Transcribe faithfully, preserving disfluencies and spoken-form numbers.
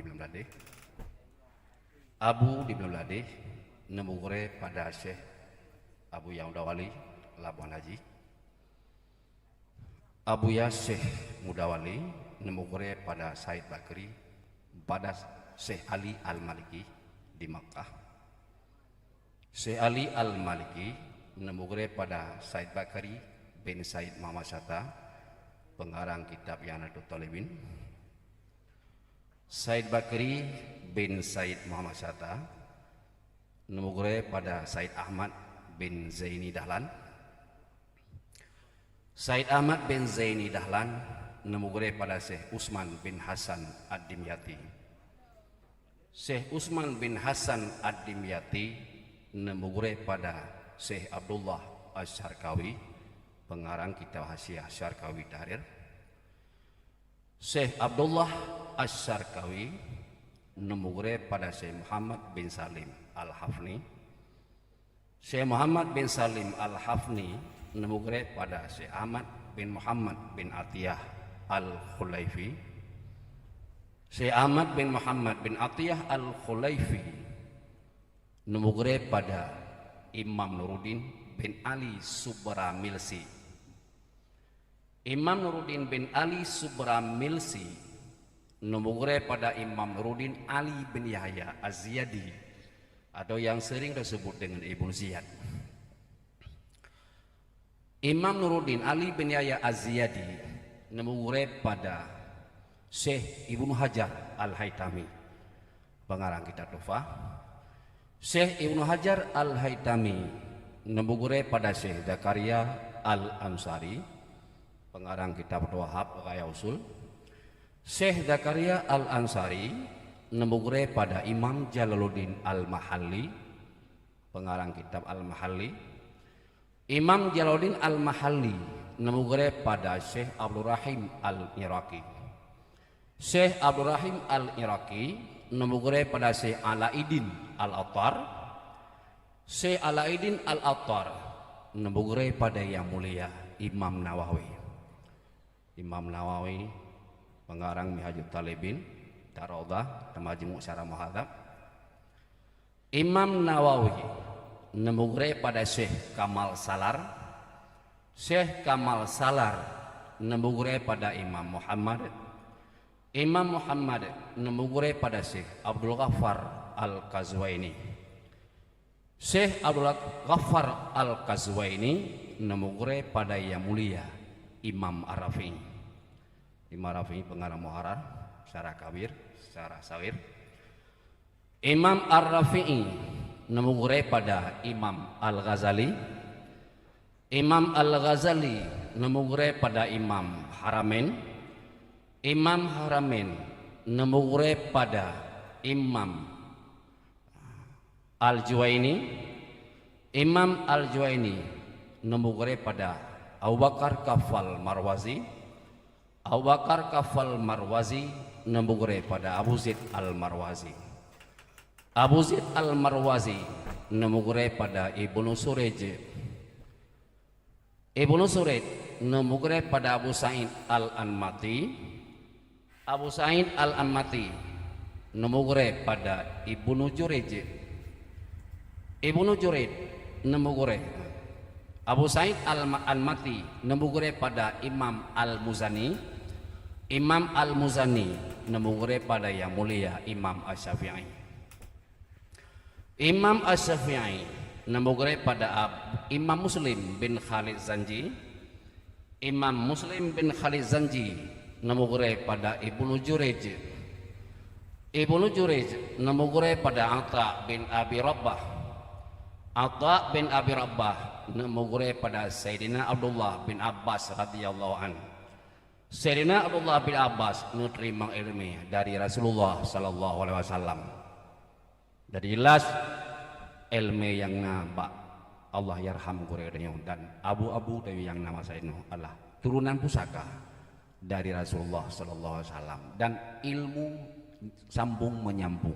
Di Meulamadeh. Abu di Meulamadeh, neumugurée pada Syekh Abuya Mudawali, Labuhan Haji. Abuya Syekh Mudawali, neumugurée pada Said Bakri, pada Syekh Ali Al-Maliki di Makkah. Syekh Ali Al-Maliki, neumugurée pada Said Bakri bin Said Muhammad Sata, pengarang kitab I'anatut Thalibin. Said Bakri bin Said Muhammad Sata, neumugurée pada Said Ahmad bin Zaini Dahlan. Said Ahmad bin Zaini Dahlan, neumugurée pada Syekh Usman bin Hasan Ad-Dimyati. Syekh Usman bin Hasan Ad-Dimyati, neumugurée pada Syekh Abdullah Asy-Syarkawi, pengarang kitab Hasyiah Syarkawi Tahrir. Syekh Abdullah Asy-Syarkawi, neumugurée pada Syekh Muhammad bin Salim Al-Hafni. Syekh Muhammad bin Salim Al-Hafni, neumugurée pada Syekh Ahmad bin Muhammad bin Atiyah Al-Khulaifi. Syekh Ahmad bin Muhammad bin Atiyah Al-Khulaifi, neumugurée pada Imam Nuruddin bin Ali Subramilsi. Imam Nuruddin bin Ali Subramilsi, neumugurée pada Imam Nuruddin Ali bin Yahya Az-Ziyadi, atau yang sering disebut dengan Ibnu Ziyad. Imam Nuruddin Ali bin Yahya Az-Ziyadi, neumugurée pada Syekh Ibnu Hajar Al-Haitami, pengarang kitab Tuhfah. Syekh Ibnu Hajar Al-Haitami, neumugurée pada Syekh Zakaria Al-Ansari, pengarang kitab Tuhfah Ghayah Usul. Syekh Zakaria Al-Ansari, neumugurée pada Imam Jalaluddin Al-Mahalli, pengarang kitab Al-Mahalli. Imam Jalaluddin Al-Mahalli, neumugurée pada Syekh Abdurrahim Al-Iraqi. Syekh Abdurrahim Al-Iraqi, neumugurée pada Syekh Alaiddin Al-Attar. Syekh Alaiddin Al-Attar, neumugurée pada Yang Mulia Imam Nawawi. Imam Nawawi, pengarang Minhajut Thalibin, Tarawdah, dan Majmu' Syarah Muhadzab. Imam Nawawi, neumugurée pada Syekh Kamal Salar. Syekh Kamal Salar, neumugurée pada Imam Muhammad. Imam Muhammad, neumugurée pada Syekh Abdul Ghaffar Al-Qazwaini. Syekh Abdul Ghaffar Al-Qazwaini, neumugurée pada Yang Mulia Imam Ar-Rafi'i. Imam Rafi'i, pengarang Muharrar, syarah Kabir, syarah Saghir. Imam Ar-Rafi'i, neumugurée pada Imam Al-Ghazali. Imam Al-Ghazali, neumugurée pada Imam Haramain. Imam Haramain, neumugurée pada Imam Al-Juwaini. Imam Al-Juwaini, neumugurée pada Abu Bakar Kafal Marwazi. Abu Bakar Kafal Marwazi, neumugurée pada Abu Zaid Al-Marwazi. Abu Zaid Al-Marwazi, neumugurée pada Ibnu Surayj. Ibnu Surayj, neumugurée pada Abu Sa'id Al-Anmati. Abu Sa'id Al-Anmati, neumugurée pada Ibnu Jurayj. Ibnu Jurayj, neumugurée. Abu Sa'id Al-, Anmati, neumugurée pada Imam Al-Muzani. Imam Al-Muzani, neumugurée pada Yang Mulia Imam Asy-Syafi'i. Imam Asy-Syafi'i, neumugurée pada Ab-, Imam Muslim bin Khalid Zanji. Imam Muslim bin Khalid Zanji, neumugurée pada Ibnu Jurayj. Ibnu Jurayj, neumugurée pada Atha bin Abi Rabbah. Atha bin Abi Rabbah, neumugurée pada Saidina Abdullah bin Abbas radhiyallahu anhu. Saidina Abdullah bin Abbas, neuteurimong iéleumé dari Rasulullah sallallahu alaihi wasallam. Jadi jelas, iéleumé nyang na bak Allahyarham gurée tanyoe dan abu-abu tanyoe nyang na masa inoe adalah turunan pusaka dari Rasulullah sallallahu alaihi wasallam dan ilmu sambung menyambung.